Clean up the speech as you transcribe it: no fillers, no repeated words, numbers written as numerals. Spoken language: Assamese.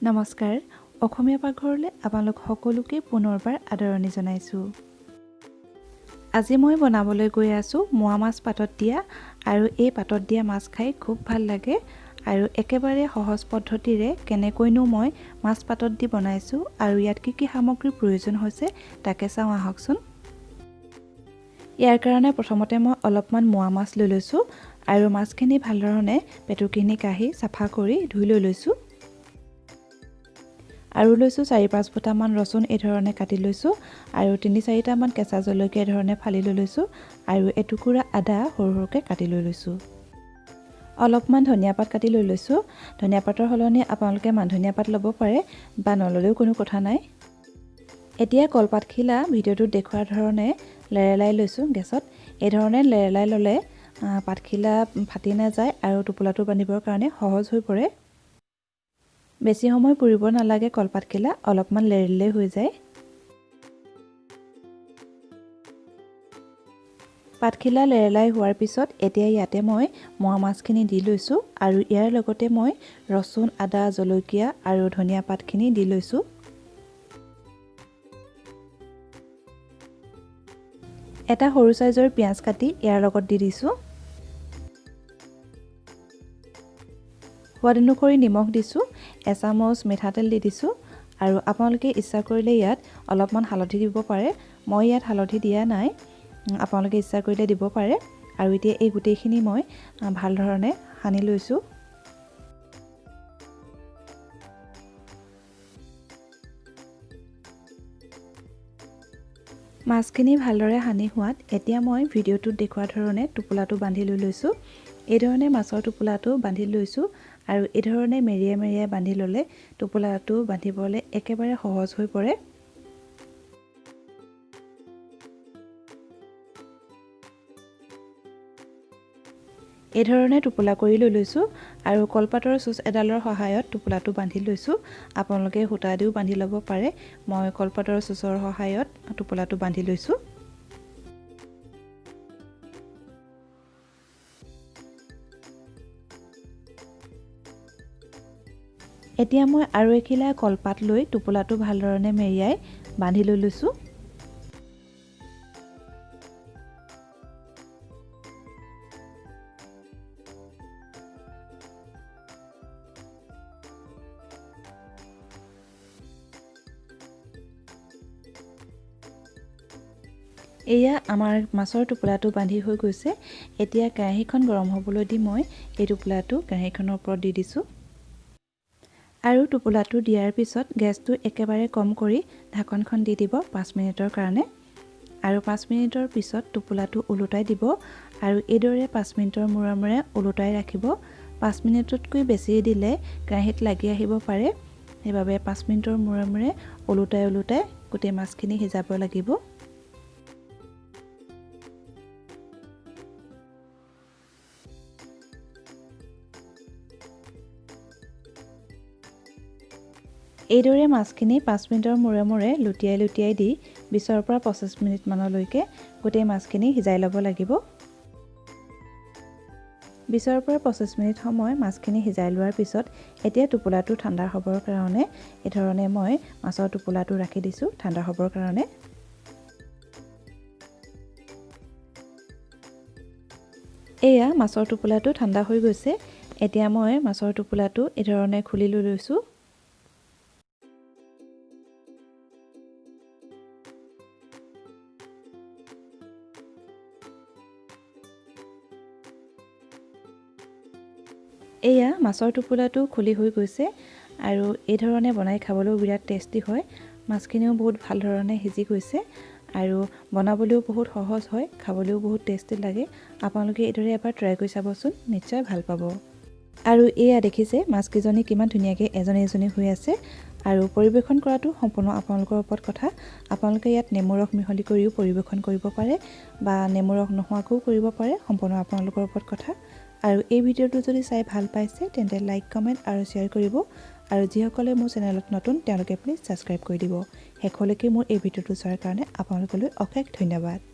নমস্কাৰ, অসমীয়া পাকঘৰলৈ আপোনালোক সকলোকে পুনৰবাৰ আদৰণি জনাইছোঁ। আজি মই বনাবলৈ গৈ আছোঁ মোৱা মাছ পাতত দিয়া, আৰু এই পাতত দিয়া মাছ খাই খুব ভাল লাগে। আৰু একেবাৰে সহজ পদ্ধতিৰে কেনেকৈনো মই মাছ পাতত দি বনাইছোঁ আৰু ইয়াত কি কি সামগ্ৰীৰ প্ৰয়োজন হৈছে তাকে চাওঁ আহকচোন। ইয়াৰ কাৰণে প্ৰথমতে মই অলপমান মোৱা মাছ লৈ লৈছোঁ আৰু মাছখিনি ভালধৰণে পেটুখিনি কাঢ়ি চাফা কৰি ধুই লৈ লৈছোঁ। আৰু লৈছোঁ 4-5 ফুটামান ৰচুন এই ধৰণে কাটি লৈছোঁ, আৰু 3-4টামান কেঁচা জলকীয়া এই ধৰণে ফালি লৈ লৈছোঁ, আৰু এটুকুৰা আদা সৰু সৰুকৈ কাটি লৈ লৈছোঁ। অলপমান ধনিয়া পাত কাটি লৈ লৈছোঁ। ধনিয়া পাতৰ সলনি আপোনালোকে মান ধনিয়া পাত ল'ব পাৰে বা নল'লেও কোনো কথা নাই। এতিয়া কলপাতখিলা ভিডিঅ'টোত দেখুওৱাৰ ধৰণে লেৰেলাই লৈছোঁ গেছত। এই ধৰণে লেৰেলাই ল'লে পাতখিলা ফাটি নাযায় আৰু টোপোলাটো বান্ধিবৰ কাৰণে সহজ হৈ পৰে। বেছি সময় পুৰিব নালাগে, কলপাতখিলা অলপমান লেৰেলিলেই হৈ যায়। পাতখিলা লেৰেলাই হোৱাৰ পিছত এতিয়া ইয়াতে মই মোৱা মাছখিনি দি লৈছোঁ, আৰু ইয়াৰ লগতে মই ৰচুন, আদা, জলকীয়া আৰু ধনিয়া পাতখিনি দি লৈছোঁ। এটা সৰু চাইজৰ পিঁয়াজ কাটি ইয়াৰ লগত দি দিছোঁ। সোৱাদ অনুসৰি নিমখ দিছোঁ, এচামুচ মিঠাতেল দি দিছোঁ, আৰু আপোনালোকে ইচ্ছা কৰিলে ইয়াত অলপমান হালধি দিব পাৰে। মই ইয়াত হালধি দিয়া নাই, আপোনালোকে ইচ্ছা কৰিলে দিব পাৰে। আৰু এতিয়া এই গোটেইখিনি মই ভাল ধৰণে সানি লৈছোঁ। মাছখিনি ভালদৰে সানি হোৱাত এতিয়া মই ভিডিঅ'টোত দেখুওৱা ধৰণে টোপোলাটো বান্ধি লৈ লৈছোঁ। এইধৰণে মাছৰ টোপোলাটো বান্ধি লৈছোঁ, আৰু এইধৰণে মেৰিয়াই মেৰিয়াই বান্ধি ল'লে টোপোলাটো বান্ধিবলৈ একেবাৰে সহজ হৈ পৰে। এইধৰণে টোপোলা কৰি লৈ লৈছোঁ, আৰু কলপাতৰ চুচ এডালৰ সহায়ত টোপোলাটো বান্ধি লৈছোঁ। আপোনালোকে সূতা দিও বান্ধি ল'ব পাৰে। মই কলপাতৰ চুচৰ সহায়ত টোপোলাটো বান্ধি লৈছোঁ। এতিয়া মই আৰু এখিলা কলপাত লৈ টোপোলাটো ভালধৰণে মেৰিয়াই বান্ধি লৈ লৈছোঁ। এয়া আমাৰ মাছৰ টোপোলাটো বান্ধি হৈ গৈছে। এতিয়া কেৰাহীখন গৰম হ'বলৈ দি মই এই টোপোলাটো কেৰাহীখনৰ ওপৰত দি দিছোঁ, আৰু টোপোলাটো দিয়াৰ পিছত গেছটো একেবাৰে কম কৰি ঢাকনখন দি দিব 5 মিনিটৰ কাৰণে। আৰু 5 মিনিটৰ পিছত টোপোলাটো ওলোটাই দিব, আৰু এইদৰে 5 মিনিটৰ মূৰে মূৰে ওলোটাই ৰাখিব। 5 মিনিটতকৈ বেছি দিলে কেৰাহীত লাগি আহিব পাৰে, সেইবাবে 5 মিনিটৰ মূৰে মূৰে ওলোটাই ওলোটাই গোটেই মাছখিনি সিজাব লাগিব। এইদৰে মাছখিনি 5 মিনিটৰ মূৰে মূৰে লুটিয়াই লুটিয়াই দি 20ৰ পৰা 25 মিনিটমানলৈকে গোটেই মাছখিনি সিজাই ল'ব লাগিব। 20ৰ পৰা 25 মিনিট সময় মাছখিনি সিজাই লোৱাৰ পিছত এতিয়া টোপোলাটো ঠাণ্ডা হ'বৰ কাৰণে এইধৰণে মই মাছৰ টোপোলাটো ৰাখি দিছোঁ ঠাণ্ডা হ'বৰ কাৰণে। এয়া মাছৰ টোপোলাটো ঠাণ্ডা হৈ গৈছে। এতিয়া মই মাছৰ টোপোলাটো এইধৰণে খুলি লৈ লৈছোঁ। এয়া মাছৰ টোপোলাটো খুলি হৈ গৈছে, আৰু এই ধৰণে বনাই খাবলৈও বিৰাট টেষ্টি হয়। মাছখিনিও বহুত ভাল ধৰণে সিজি গৈছে, আৰু বনাবলৈও বহুত সহজ হয়, খাবলৈও বহুত টেষ্টি লাগে। আপোনালোকে এইদৰে এবাৰ ট্ৰাই কৰি চাবচোন, নিশ্চয় ভাল পাব। আৰু এয়া দেখিছে মাছকেইজনী কিমান ধুনীয়াকৈ এজনী এজনী হৈ আছে। আৰু পৰিৱেশন কৰাটো সম্পূৰ্ণ আপোনালোকৰ ওপৰত কথা। আপোনালোকে ইয়াত নেমু ৰস মিহলি কৰিও পৰিৱেশন কৰিব পাৰে বা নেমু ৰস নোহোৱাকৈও কৰিব পাৰে, সম্পূৰ্ণ আপোনালোকৰ ওপৰত কথা। আৰু এই ভিডিঅ'টো যদি চাই ভাল পাইছে তেন্তে লাইক, কমেণ্ট আৰু শ্বেয়াৰ কৰিব, আৰু যিসকলে মোৰ চেনেলত নতুন তেওঁলোকে প্লিজ ছাবস্ক্ৰাইব কৰি দিব। শেষলৈকে মোৰ এই ভিডিঅ'টো চোৱাৰ কাৰণে আপোনালোকলৈ অশেষ ধন্যবাদ।